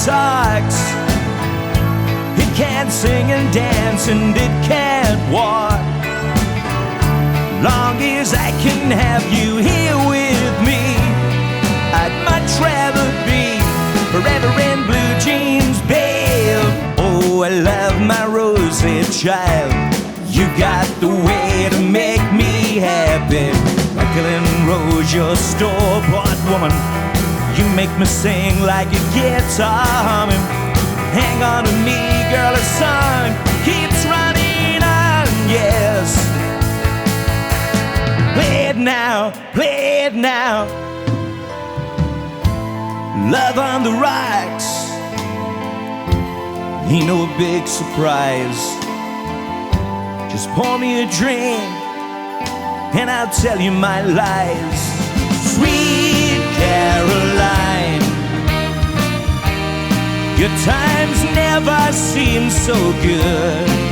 talks. It can't sing and dance and it can't walk. Long as I can have you here with me, I'd much rather be forever in blue jeans, babe. Oh, I love my Rosie child. You got the way to make me happy. Michael and Rose, your store-bought woman. You make me sing like a guitar humming. Hang on to me, girl, a song keeps running on, yes. Play it now, play it now. Love on the rocks ain't no big surprise. Just pour me a drink and I'll tell you my lies. Sweet Caroline, your times never seem so good.